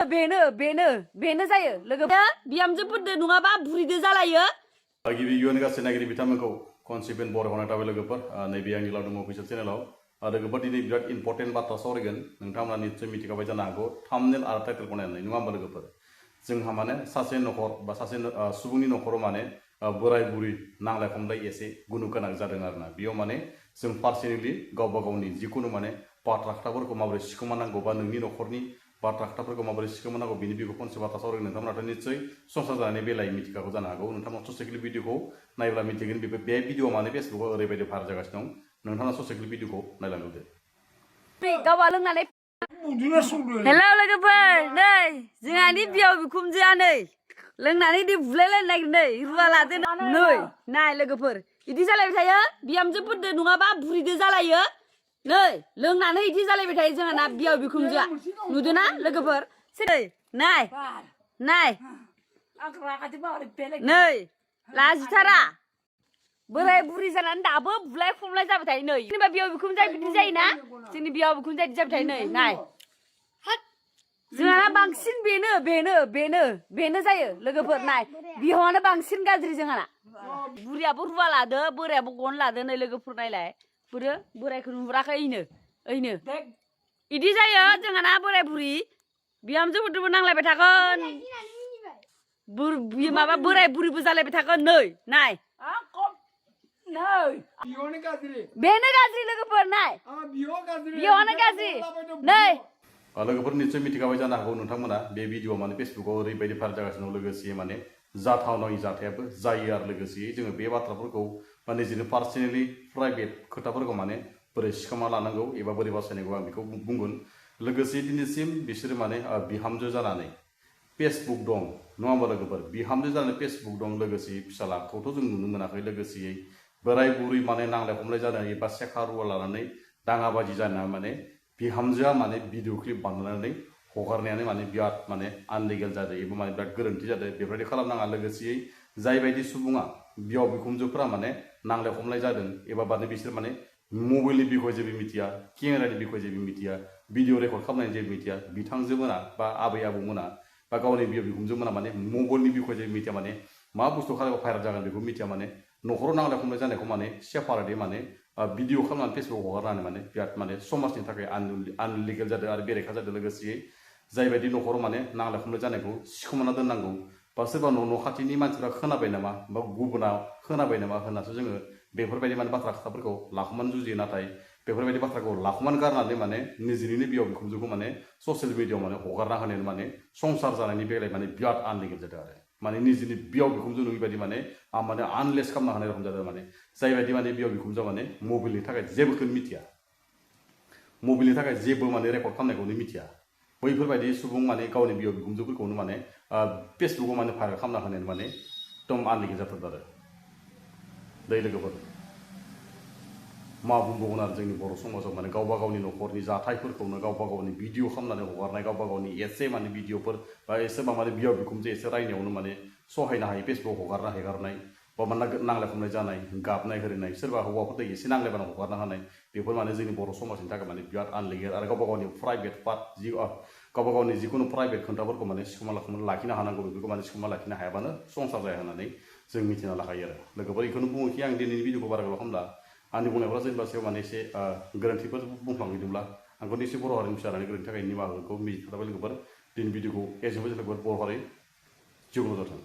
बेनो जायो लोगोफोर बिहामजोफोरदो नङाबा बुरिदो जालायो गिबि गिबियावनो गासै नागिरि बिथांमोनखौ कनसिकुवेन्ट बर' होनाय थाबाय लोगोफोर नैबे आंनि लावदुम अफिसियेल चेनेलाव लोगोफोर दिनै बिराद इम्पर्टेन्ट बाथ्रा सावरायगोन नोंथांमोना निश्चय मिथिखाबाय जानो हागौ थाम्बनेल आरो टाइटेलखौ नायनानै नङा होमबा लोगोफोर जोंहा माने सासे नखर बा सासे सुबुंनि नखराव माने बोराय बुरि नांलाय खमलाय एसे गुनु गोनां जादों आरोना बेयाव माने जों पार्सनेलि गावबा गावनि जिखुनु माने बाथ्रा खोथाफोरखौ माबोरै सिखोमानांगौ बा नोंनि नखरनि बाथ्रा खोथाफोरखौ माबोरै सिखोमानांगौ बिनि बिखौ फंसे बाथ्रा सावरायगोन नोंथांमोनाथ' निश्चय संसार जानायनि बेलायाव मिथिखागौ जानो हागौ नोंथांमोना ससेखिलि भिडिअखौ नायब्ला मिथिगोन बे भिडिअ माने फेसबुकाव ओरैबायदि भाइरेल जागासिनो दं नोंथाङा ससेखिलि भिडिअखौ नायलांदो गावा लोंनानै हेलौ लोगोफोर नै जोंहानि बिहाव बिखुनजोआ नै लोंनानै दै बुलायलायनो नागिरो नै रुवा लादो नै नाय लोगोफोर इदि जालायबाय थायो बिहामजोफोरदो नङाबा बुरिदो जालायो नै लोंनानै इदि जालायबाय थायो जोंहाना बिहाव बिखुनजोआ नुदोना लोगोफोर नाय नाय नै लाजिथारा बोराय बुरि जानानै दाबो बुलाय खमलाय जाबाय थायो नै जेनेबा बिहाव बिखुनजोआ बिदि जायोना जोंनि बिहाव बिखुनजोआ बिदि जाबाय थायो नै नाय जोंहाना बांसिन बेनो जायो लोगोफोर नाय बिहावानो बांसिन गाज्रि जोंहाना बुरियाबो रुवा लादो बोरायाबो गन लादो नै लोगोफोर नायलाय बोरायखौ नुहुराखै ओइनो इदि जायो जोंहाना बोराय बुरि बिहामजोफोरदोबो नांलायबाय थागोन माबा बोराय बुरिबो जालायबाय थागोन नै नाय बेनो गाज्रि लोगोफोर नाय बिहावानो गाज्रि नै लोगोफोर निश्चय मिथिखाबाय जानो हागौ नोंथांमोना बे भिडिअ माने फेसबुकाव ओरैबायदि भाइरेल जागासिनो दं लोगोसे माने जाथावनाय जाथायाबो जायो आरो लोगोसे जोङो बे बाथ्राफोरखौ बा निजेनो पार्सनेलि प्राइभेट खोथाफोरखौ माने बोरै सिखोमा लानांगौ एबा बोरै बासायनांगौ आं बेखौ बुंगोन लोगोसे दिनैसिम बिसोरो माने बिहामजो जानानै फेसबुक दं नङा होमबा लोगोफोर बिहामजो जानानै फेसबुक दं लोगोसे फिसालाखौथ' जों नुनो मोनाखै लोगोसेयै बोराय बुरै माने नांलाय खमलाय जानानै एबा सेखा रुवा लानानै दाङाबाजि जाना माने बिहामजोआ माने भिडिअ क्लिप बानायनानै हगारनायानो माने बिराद माने आनलिगेल जादों एबा माने बिराद गोरोन्थि जादों बेफोरबायदि खालामनाङा लोगोसेयै जायबायदि सुबुङा बिहाव बिखुनजोफोरा माने नांलाय खमलाय जादों एबा माने बिसोर माने मबाइलनि बिखय जेबो मिथिया केमेरानि बिखय जेबो मिथिया भिडिअ रेकर्ड खालामनायनि जेबो मिथिया बिथांजोमोना बा आबै आबौमोना बा गावनि बिहाव बिखुनजोमोना माने मबाइलनि बिखय जेबो मिथिया माने मा बुस्थु खालामबा भाइरेल जागोन बेखौ मिथिया माने न'खराव नांलाय खमलाय जानायखौ माने सेपारेटै माने भिडिअ खालामनानै फेसबुकाव हगारनानै माने बिराद माने समाजनि थाखाय आनलिगेल जादों आरो बेरेखा जादों लोगोसेयै जायबायदि न'खराव माने नांलाय खमलाय जानायखौ सिखोमाना दोननांगौ बा सोरबा न' खाथिनि मानसिफ्रा खोनाबाय नामा बा गुबुना खोनाबाय नामा होननासो जोङो बेफोरबायदि माने बाथ्रा खोथाफोरखौ लाखुमानो जुजियो नाथाय बेफोरबायदि बाथ्राखौ लाखुमानो गारनानै माने निजिनिनो बिहाव बिखुनजोखौ माने ससियेल मिडियाआव माने हगारना होनायानो माने संसार जानायनि बेलायाव माने बिराद आनलिगेल जादों आरो माने निजिनि बिहाव बिखुनजो नङि बायदि माने माने आनलेस खालामना होनाय रखम जादों माने जायबायदि माने बिहाव बिखुनजोआ माने मबाइलनि थाखाय जेबोखौनो मिथिया मबाइलनि थाखाय जेबो माने रेकर्ड खालामनायखौनो मिथिया बैफोरबायदि सुबुं माने गावनि बिहाव बिखुनजोफोरखौनो माने फेसबुकाव माने भाइरेल खालामना होनायानो माने एकदम आनलिगेल जाथारदों आरो दै लोगोफोर मा बुंबावगोन आरो जोंनि बर' समाजाव माने गावबा गावनि न'खरनि जाथायफोरखौनो गावबा गावनि भिडिअ खालामनानै हगारनाय गावबा गावनि एसे माने भिडिअफोर बा एसेबा माने बिहाव बिखुनजो एसे रायनायावनो माने सहायनो हायो फेसबुकाव हगारना हेगारनाय बा माने नांलाय खमलाय जानाय गाबनाय होरिनाय सोरबा हौवाफोरजों एसे नांलायबानो हगारना होनाय बेफोर माने जोंनि बर' समाजनि थाखाय माने बिराद आनलिगेल आरो गावबा गावनि प्राइभेट पार्ट गावबा गावनि जिखुनु प्राइभेट खोथाफोरखौ माने सिखोमा लाखिनो हानांगौ बेफोरखौ माने सिखोमा लाखिनो हायाबानो संसार जाया होननानै जों मिथिना लाखायो आरो लोगोफोर बेखौनो बुङोखि आं दिनैनि भिडिअखौ बारा गोलाव खालामला आंनि बुंनायफोरा सोरबा सायाव माने एसे गोरोन्थिफोर बुंफ्लांहैदोंब्ला आंखौ एसे बर' हारिनि फिसा जानानै गोरोन्थि थाखाय निमाहाखौ मिजिंथिबाय लोगोफोर दिनै भिडिअखौ एसेबो लोगोफोर बर' हारि जिउ जाथों